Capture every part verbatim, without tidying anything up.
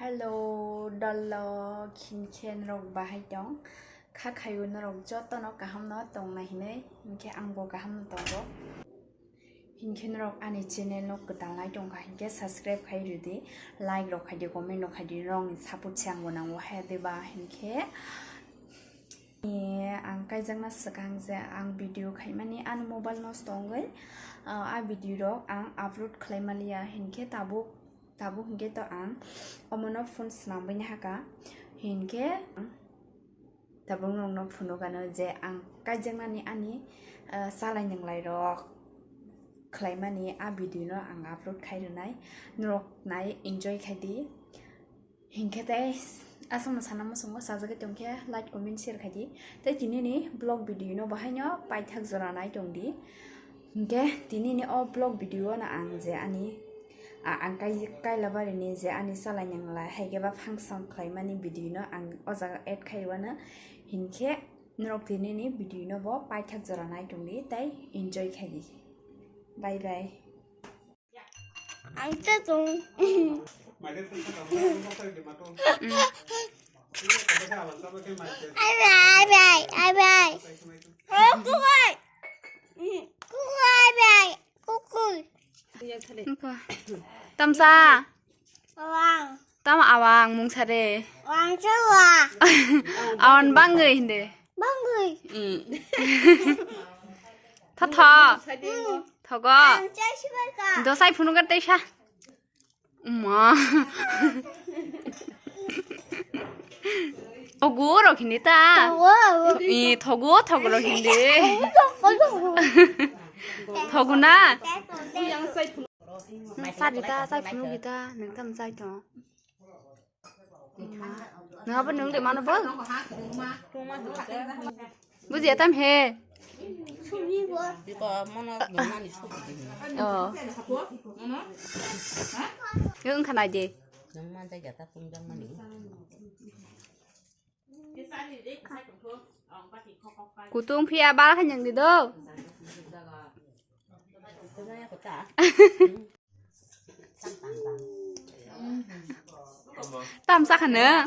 Hello, dol rok, hinkhe norok bahai tong? Kha khaio norok jotono kaham no tongna hinwi, hinkhe angbo kaham no tongo. Hinkhe norok ani channel no kwtal nai tongkha hinkhe subscribe khai rwdi, like rok khaidi, comment rok khaidi, norokni support se angbo nango hai diba hinkhe. Ang kaijakna swkang je ang video khaimani ani mobile nosto wngwi, ah, a video rok ang upload khlai maliya hinkhe tabuk, tabuk hinkhe to ang omono phone swnamwi nahaka hinkhe tabuk norokno phunukano je ang kaijaknani ani, ah, salai nwnglai rok khlaimani a video no ang upload khai rwnai, norok nai enjoy khaidi. Hinkhe tei aswkno sana muchungo sajagwi tongkhe like, comment, share khaidi. Tei tinini vlog video no bahaino paithak jora nai tongdi. Hinkhe tinini o vlog video no ang je ani, a, ang kai-, Kailabarini je ani salai nwnglai haikhe ba function khlaimani video no ang o jaga add khai rwano. Hinkhe norok tinini video no bo paithak jora nai tongdi tei enjoy khaidi. Bye bye. Ang ta tung. Ai bai, ai bai, ai bai. Oh, kuwai. Kuwai bai. Kukui. Tamsa. Wang. Tamo awang mung sare. Wang sawa. Awan bangwi hinde. Bangwi. Mm. Tho tho. Mm. Thogo. Ang chai sibai ka. Dosai phunukar teisa. Uma. Thogo rok hindi ta. Thogo. I thogo, thogo rok hindi. Thogo, thogo. Thogo na. Sari ta, sai phunuk ta, nang tam sai to. Nang apa nang de mana bol? Buji atam he. Oh. Yung kanai de. Kutung phia bal khanyang di do. Tamsa khana?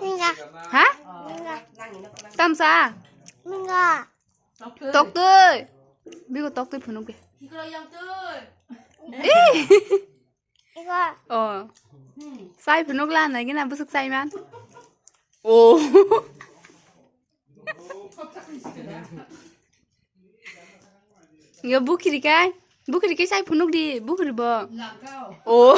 Minga. Ha? Minga. Tamsa? Minga. Toktui. Bigo toktui phunuk be. Ih. Iko. Oh. Sai phunuk la nai gina busuk sai man. Oh. Yo bukhiri kai. Bukhiri kai sai phunuk di. Bukhiri bo. Oh.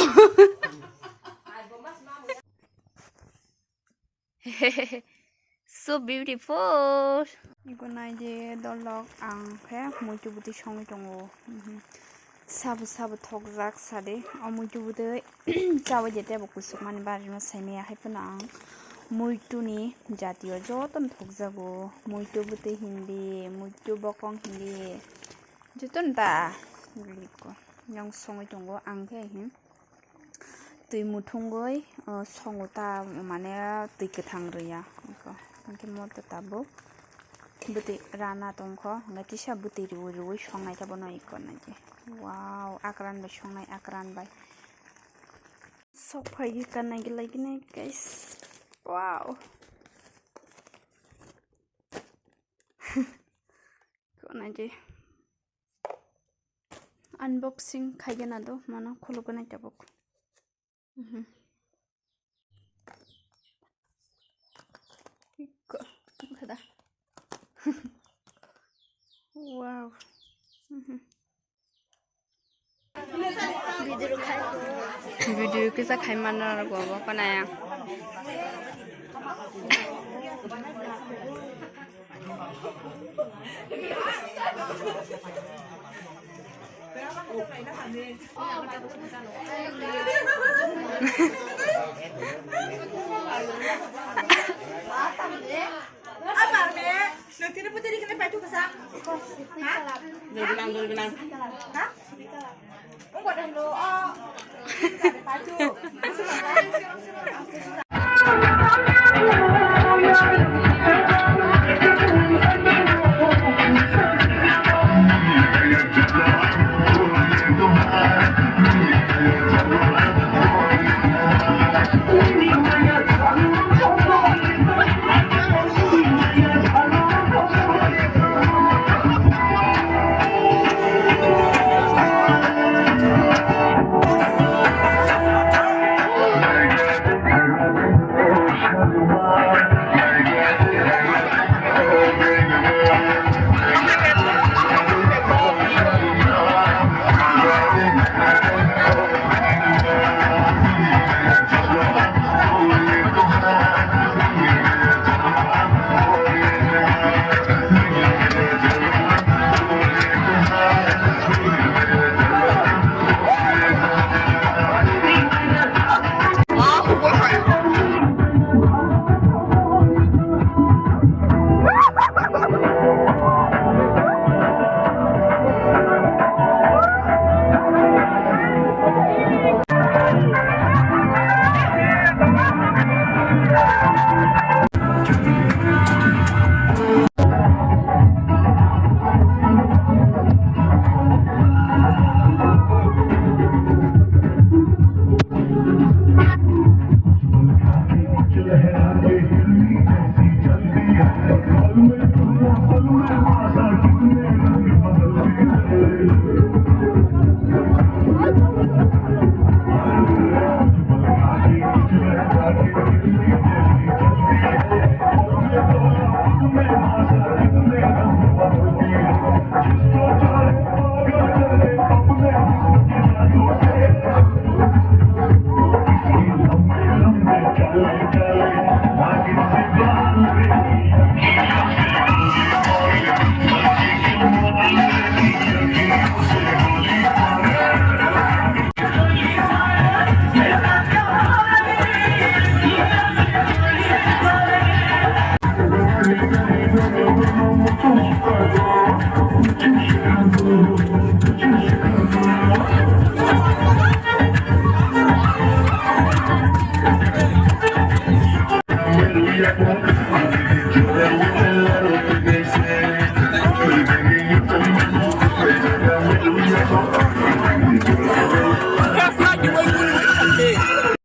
So beautiful. Iko nai di dolok ang khe muitu bwtwi songwi tongo. Mhm. Sabo sabo thokjak sade. O muitu bwtwi chawi de tebo kusuk mani barima saimaya hai phano ang muitu ni jatiyo joto no thokjago. Muitu bwtwi hindi, muitu bokong hindi. Joto no da. Yang songwi tongo ang khe hin. Twi muthungwi, o, songo ta, mane twi kwthang rwya. Iko, hinkhe moto tabuk bwtwi rana tongkho, hinkhe kisa bwtwi riui riui songnai ta bono iko naidi. Wow, akran bai songnai, akran bai. Sok phaigwi kanna gilai gini, guys. Wow. Iko naidi. Unboxing khaigena do, mano khulugwi nai tabuk. Mhm. Iko, kada. Wow. Mhm. Video kisa khai mano rok bo, bo ko naya. Ama me, nang tini putih dikene paitu kasa. Ha? Dul binang, dul binang. Ha? Ungko dang lo, oh. Paitu.